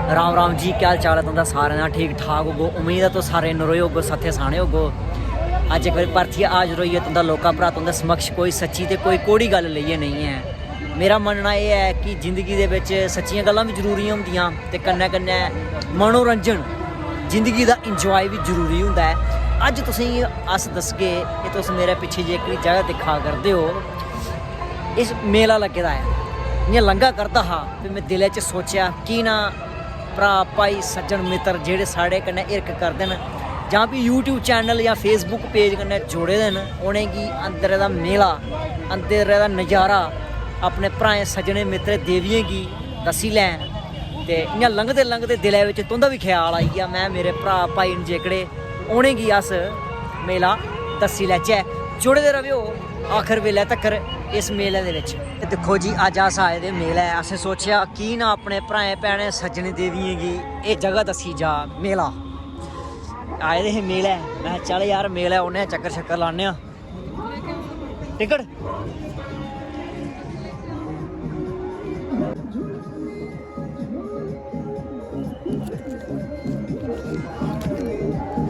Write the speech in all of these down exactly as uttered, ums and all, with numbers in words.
राम राम जी, क्या हाल चाल ऐ तुं'दा? सारें दा ठीक ठाक होगो। उम्मीद ऐ तुस सारे नरोए होगो, सत्थे साने होगो। अज्ज इक बारी परतियै हाजर होइयै तुं'दा लौह्का भ्राऽ तुं'दे समक्ष कोई सच्ची ते कोई कौड़ी गल्ल लेइयै नेईं ऐ। मेरा मन्नना एह् ऐ कि जिंदगी दे बिच सच्चियां गल्लां बी जरूरी होंदियां ते कन्नै कन्नै मनोरंजन, जिंदगी दा enjoy बी जरूरी होंदा ऐ। अज्ज तुसेंगी अस दसगे कि तुस मेरे पिच्छे जेह्की जगह दिक्खा करदे ओ, इस मेला लग्गे दा ऐ। इ'यां लंघा करदा हा ते में दिलै च सोचेआ, की ना भ्राऽ, भाई, सज्जन, मित्तर जेह्ड़े साढ़े कन्नै हिरख करदे न जां फ्ही YouTube channel जां Facebook page कन्नै जुड़े दे न, उ'नेंगी अंदरै दा मेला, अंदरै दा नज़ारा अपने भ्राएं, सज्जनें, मित्तरें, देवियें गी दस्सी लैं। ते इ'यां लंघदे लंघदे दिलै बिच तुं'दा बी ख्याल आई गेआ, में, मेरे भ्राऽ, भाई न जेह्कड़े, उ'नेंगी अस मेला दस्सी लैचै। जुड़े दे रवेओ आखर बेल्लै तक्कर इस मेले दे बिच। ते दिक्खो जी, अज्ज अस आए दे मेलै, असें सोचेआ की ना अपने भ्राएं, भैनें, सज्जनें, देवियें गी एह् जगह दस्सी जा। मेला आए दे हे मेलै, में, चल यार, मेलै औन्ने आं, चक्कर शक्कर लान्ने आं। टिकट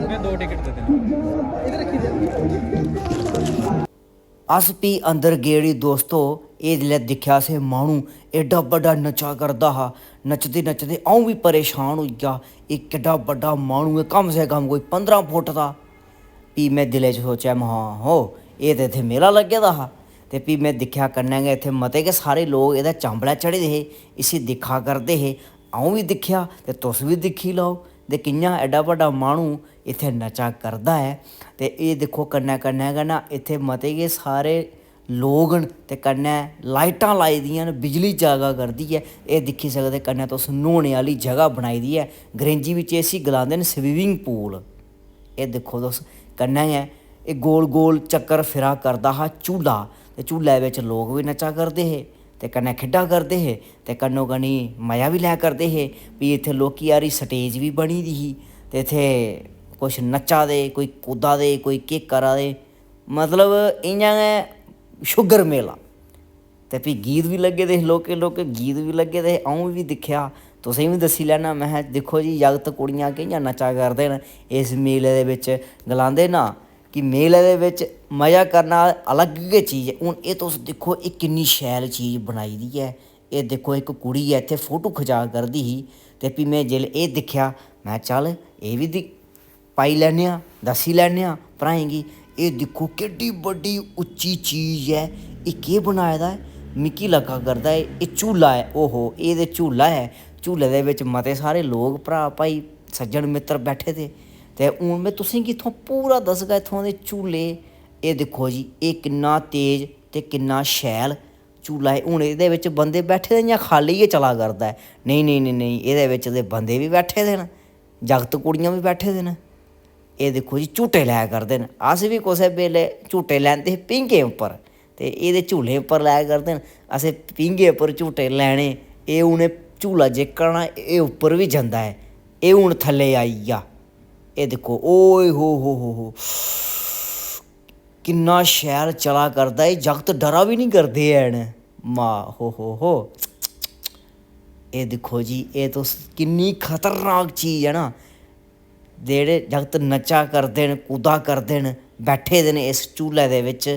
में दो टिकट दे देना। अस भी अंदर गे उठी दोस्तो। एह् जिसलै दिक्खेआ असें माह्नू एड्डा बड्डा नच्चा करदा हा, नचदे नचदे अ'ऊं बी परेशान होई गेआ। एह् केड्डा बड्डा माह्नू ऐ, कम से कम कोई पंदरां फुट्ट दा। फ्ही में दिलै च सोचेआ, महां, हो, एह् ते इत्थै मेला लग्गे दा हा। ते फ्ही में दिक्खेआ कन्नै गै इत्थै मते गै सारे लोक एह्दे चांबलै चढ़े दे हे, इसी दिक्खा करदे हे। अ'ऊं बी दिक्खेआ ते तुस बी दिक्खी लैओ, ते कि'यां एड्डा बड्डा माह्नू इत्थै नच्चा करदा ऐ। ते एह् दिक्खो, कन्नै कन्नै गै ना इत्थै मते गै सारे लोक न ते कन्नै लाइटां लाई दियां न, बिजली चला करदी ऐ। एह् दिक्खी सकदे, कन्नै तुस न्हौने आह्ली जगह बनाई दी ऐ, अंग्रेजी बिच्च इसी गलांदे न swimming pool। एह् दिक्खो तुस, कन्नै गै एह् गोल गोल चक्कर फिरा करदा हा झूला, ते झूलै बिच लोक बी नच्चा करदे हे ते कन्नै खेढा करदे हे ते कन्नो कन्नी मज़ा बी लै करदे हे। फ्ही इत्थै लौह्की हारी stage बी बनी दी ही ते इत्थै कुछ नच्चा दे, कोई कूदा दे, कोई केह् करा दे, मतलब इ'यां गै शुगर मेला। ते फ्ही गीत बी लग्गे दे हे, लौह्के लौह्के गीत बी लग्गे दे हे। अ'ऊं बी दिक्खेआ, तुसें बी दस्सी लैना। महै, दिक्खो जी, जागत कुड़ियां कि'यां नच्चा करदे न इस मेले दे बिच। गलांदे ना कि मेले दे बिच मज़ा करना अलग गै चीज ऐ। हून एह् तुस दिक्खो, एह् किन्नी शैल चीज बनाई दी ऐ। एह् दिक्खो, इक कुड़ी ऐ इत्थै photo खचा करदी ही, ते फ्ही में जिसलै एह् दिक्खेआ, महै, चल, एह् बी दिक्ख, पाई लैन्ने आं, दस्सी लैन्ने आं भ्राएं गी। एह् दिक्खो, केड्डी बड्डी उच्ची चीज ऐ, एह् केह् बनाए दा ऐ? मिगी लग्गा करदा ऐ एह् झूला ऐ। ओहो, एह् ते झूला ऐ। झूले दे बिच मते सारे लोक, भ्राऽ, भाई, सज्जन, मित्तर बैठे दे। ते हून में तुसेंगी इत्थुआं पूरा दस्सगा, इत्थुआं दे झूले। एह् दिक्खो जी, एह् किन्ना तेज ते किन्ना शैल झूला ऐ। हून एह्दे बिच बंदे बैठे दे, इ'यां खाल्ली गै चला करदा ऐ। नेईं, नेईं, नेईं, नेईं, एह्दे बिच ते बंदे बी बैठे दे न, जागत कुड़ियां बी बैठे दे न। एह् दिक्खो जी, झूटे लै करदे न। अस बी कुसै बेल्लै झूटे लैंदे हे पींघें उप्पर, ते एह् ते झूलें उप्पर लै करदे न। असें पींघें उप्पर झूटे लैने। एह् हून एह् झूला जेह्का ना, एह् उप्पर बी जंदा ऐ, एह् हून थल्ले आई गेआ। एह् दिक्खो, ओए हो हो हो हो, किन्ना शैल चला करदा एह् जागत, डरा बी निं करदे हैन। मां, हो हो हो। एह् दिक्खो जी, एह् तुस, किन्नी खतरनाक चीज ऐ ना। जेह्ड़े जागत नच्चा करदे न, कूदा करदे न, बैठे दे न इस झूले दे बिच,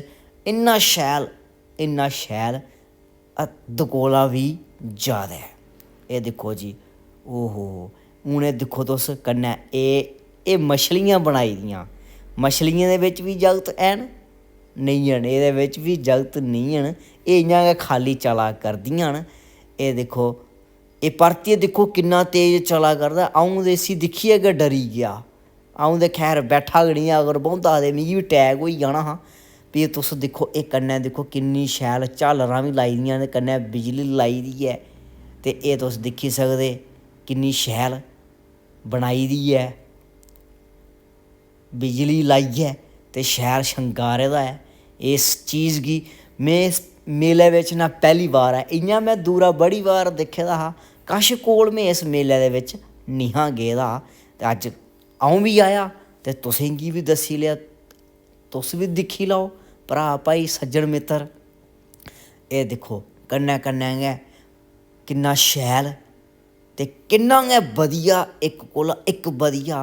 इन्ना शैल, इन्ना शैल, हद्द कोला बी जैदा ऐ। एह् दिक्खो जी, ओहो, हून एह् दिक्खो तुस, कन्नै एह्, एह् मछलियां बनाई दियां। मछलियें दे बिच बी जागत हैन? नेईं हैन। एह्दे बिच बी जागत नेईं हैन। एह् इ'यां गै खाल्ली चला करदियां न। एह् दिक्खो, एह् परतियै दिक्खो, किन्ना तेज चला करदा। अ'ऊं ते इसी दिक्खियै गै डरी गेआ। अ'ऊं ते खैर बैठा गै निं, अगर बौंह्दा हा ते मिगी बी attack होई जाना हा। फ्ही तुस दिक्खो, एह् कन्नै दिक्खो, किन्नी शैल झालरां बी लाई दियां ते कन्नै बिजली लाई दी ऐ। ते एह् तुस दिक्खी सकदे, किन्नी शैल बनाई दी ऐ, बिजली लाइयै ते शैल शंगारे दा ऐ। इस चीज गी में इस मेले बिच ना पैह्ली बार ऐ, इ'यां में दूरा बड़ी बार दिक्खे दा हा, कश कोल में इस मेले दे बिच निं हा गेदा। ते अज्ज अ'ऊं बी आया ते तुसेंगी बी दस्सी लेआ, तुस बी दिक्खी लैओ, भ्राऽ, भाई, सज्जन, मित्तर। एह् दिक्खो, कन्नै कन्नै गै किन्ना शैल ते किन्ना गै बधिया, इक कोला इक बधिया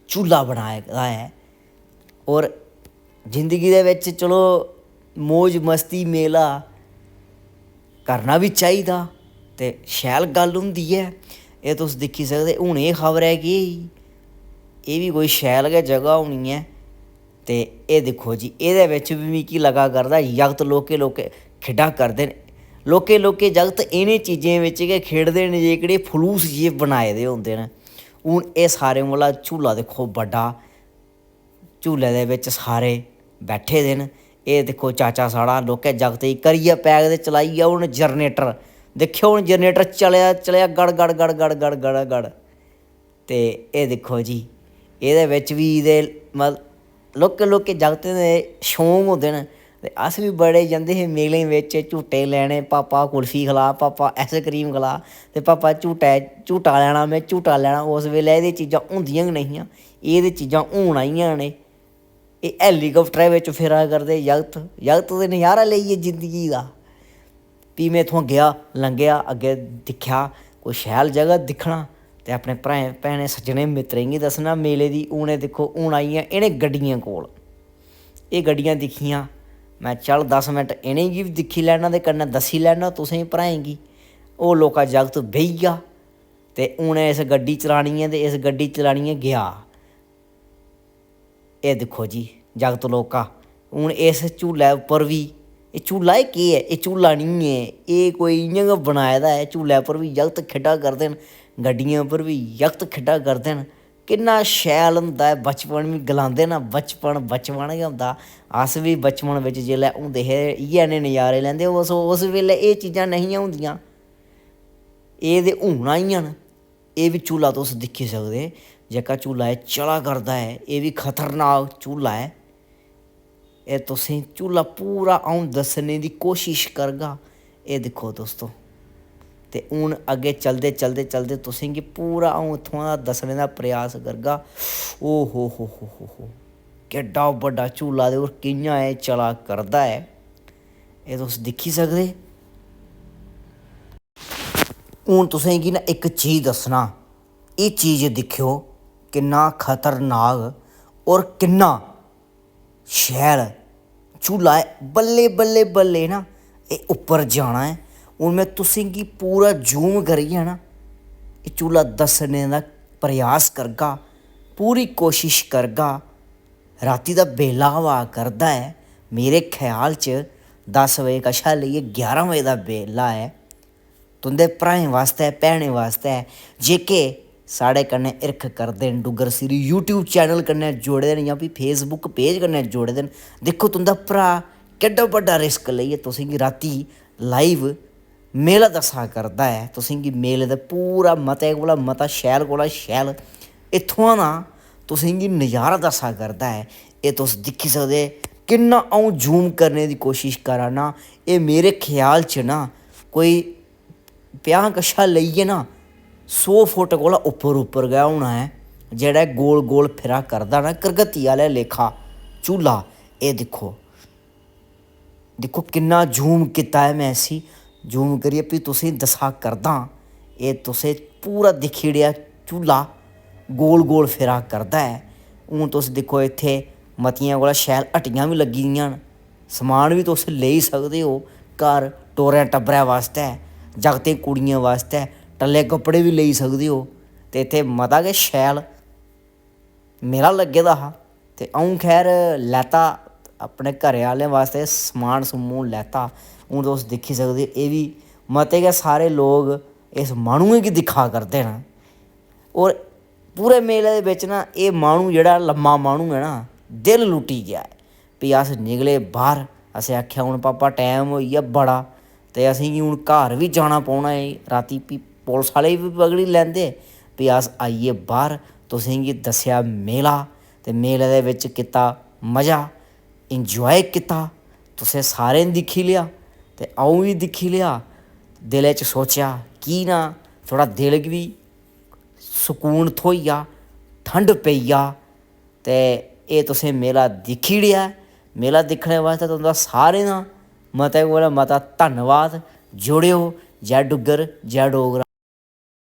झूला बनाए दा ऐ। होर जिंदगी दे बिच चलो मौज मस्ती मेला करना बी चाहिदा ते शैल गल्ल होंदी ऐ। एह् तुस दिक्खी सकदे, हून एह् खबर ऐ कि एह् बी कोई शैल गै जगह होनी ऐ। ते एह् दिक्खो जी, एह्दे बिच बी मिगी लग्गा करदा जागत लौह्के लौह्के खेढां करदे न। लौह्के लौह्के जागत इ'नें चीजें बिच गै खेढदे न जेह्कड़े फलूस जे बनाए दे होंदे न। हून एह् सारें कोला झूला दिक्खो बड्डा, झूले दे बिच सारे बैठे दे न। एह् दिक्खो चाचा साढ़ा लौह्के जागतै गी करियै पैक ते चलाई गेआ हून जनरेटर। दिक्खेओ हून जनरेटर चलेआ, चलेआ गड़ गड़ गड़ गड़ गड़ गड़ गड़। ते एह् दिक्खो जी, एह्दे बिच बी ते मतलब लौह्के लौह्के जागतें दे शौंक होंदे न। ते अस बी बड़े जंदे हे मेलें बिच झूटे लैने, "पापा कुल्फी खला, पापा आइसक्रीम खला।" ते पापा झूटै, झूटा लैना, में झूटा लैना। उस बेल्लै एह् चीजां होंदियां गै नेईं हियां। एह् ते चीजां हून आइयां न। एह् हेलीकाप्टरै बिच फिरा करदे जागत, जागत ते नजारा लेइयै जिंदगी दा। फ्ही में इत्थुआं गेआ, लंघेआ, अग्गें दिक्खेआ कोई शैल जगह दिक्खना ते अपने भ्राएं, भैनें, सज्जनें, मित्तरें गी दस्सना मेले दी। हून एह् दिक्खो, हून आई गेइयां इ'नें गड्डियें कोल। एह् गड्डियां दिक्खियां, में चल दस मिंट इ'नेंगी बी दिक्खी लैना ते कन्नै दस्सी लैना तुसें भ्राएं गी। ओह् लौह्का जागत बेही गेआ ते हून इस गड्डी चलानी ऐ ते इस गड्डी चलानी ऐ गेआ। एह् दिक्खो जी, जागत लौह्का, हून इस झूलै उप्पर बी, एह् झूला एह् केह् ऐ? एह् झूला निं ऐ, एह् कोई इ'यां गै बनाए दा ऐ। झूलै उप्पर बी जागत खेढा करदे न, गड्डियें उप्पर बी जागत खेढा करदे न। किन्ना शैल होंदा ऐ बचपन, बी गलांदे न, बचपन, बचपन गै होंदा। अस बी बचपन बिच जिसलै होंदे हे, इ'यै नेह् नजारे लैंदे। उस, उस बेल्लै एह् चीजां नेईं हियां होंदियां, एह् ते हून आइयां न। एह् बी झूला तुस दिक्खी सकदे, जेह्का झूला एह् चला करदा ऐ, एह् बी खतरनाक झूला ऐ। एह् तुसें झूला पूरा अ'ऊं दस्सने दी कोशश करगा। एह् दिक्खो दोस्तो, ते हून अग्गें चलदे, चलदे, चलदे तुसेंगी पूरा अ'ऊं इत्थुआं दा दस्सने दा प्रयास करगा। ओ हो हो हो हो हो, केड्डा बड्डा झूला ते होर कि'यां एह् चला करदा ऐ, एह् तुस दिक्खी सकदे। हून तुसेंगी ना इक चीज दस्सना, एह् चीज दिक्खेओ, किन्ना खतरनाक और किन्ना शैल झूला ऐ। बल्लें, बल्लें, बल्लें ना एह् उप्पर जाना ऐ। हून में तुसेंगी पूरा zoom करियै ना एह् झूला दस्सने दा प्रयास करगा, पूरी कोशश करगा। रातीं दा बेल्ला होआ करदा ऐ, मेरे ख्याल च दस बजे कशा लेइयै ग्यारह बजे दा बेल्ला ऐ। तुं'दे भ्राएं बास्तै, भैनें बास्तै, जेह्के साढ़े कन्नै हिरख करदे न, डुग्गर सिरी YouTube channel कन्नै जुड़े दे न जां फ्ही Facebook page कन्नै जुड़े दे न, दिक्खो तुं'दा भ्राऽ केड्डा बड्डा risk लेइयै तुसेंगी रातीं live मेला दस्सा करदा ऐ, तुसेंगी मेले दा पूरा मते कोला मता, शैल कोला शैल इत्थुआं दा तुसेंगी नजारा दस्सा करदा ऐ। एह् तुस दिक्खी सकदे, किन्ना अ'ऊं zoom करने दी कोशश करा ना। एह् मेरे ख्याल च ना कोई पंजाह् कशा लेइयै ना सौ फुट कोला उप्पर, उप्पर गै होना ऐ, जेह्ड़ा गोल गोल फिरा करदा ना करगती आह्ले लेखा झूला। एह् दिक्खो, दिक्खो किन्ना zoom कीता ऐ में इसी, zoom करियै फ्ही तुसेंगी दस्सा करदा। एह् तुसें पूरा दिक्खी ओड़ेआ, झूला गोल गोल फिरा करदा ऐ। हून तुस दिक्खो, इत्थै मतियें कोला शैल हट्टियां बी लग्गी दियां न, समान बी तुस लेई सकदे ओ घर, टोरें टब्बरै बास्तै, जागतें कुड़ियें बास्तै टल्ले कपड़े बी लेई सकदे ओ। ते इत्थै मता गै शैल मेला लग्गे दा हा। ते अ'ऊं खैर लैता, अपने घरै आह्लें बास्तै समान समून लैता। हून तुस दिक्खी सकदे, एह् बी मते गै सारे लोक इस माह्नुएं गी दिक्खा करदे न। होर पूरे मेले दे बिच्च ना एह् माह्नू, जेह्ड़ा लम्मा माह्नू ऐ ना, दिल लुट्टी गेआ ऐ। फ्ही अस निकले बाह्र, असें आखेआ, "हून पापा, टैम होई गेआ बड़ा, ते असेंगी हून घर बी जाना पौना ऐ। रातीं फ्ही पुलस आह्ले बी पकड़ी लैंदे।" फ्ही अस आई गे बाह्र, तुसेंगी दस्सेआ मेला, ते मेले दे बिच्च कीता मज़ा, enjoy कीता। तुसें सारें दिक्खी लेआ ते अ'ऊं बी दिक्खी लेआ। दिलै च सोचेआ, की ना थोह्ड़ा दिल गी बी सकून थ्होई जा, ठंड पेई जा। ते एह् तुसें मेला दिक्खी ओड़ेआ ऐ। मेला दिक्खने बास्तै तुं'दा सारें दा मते कोला मता धन्नवाद। जुड़ेओ। जै डुग्गर, जै डोगरा।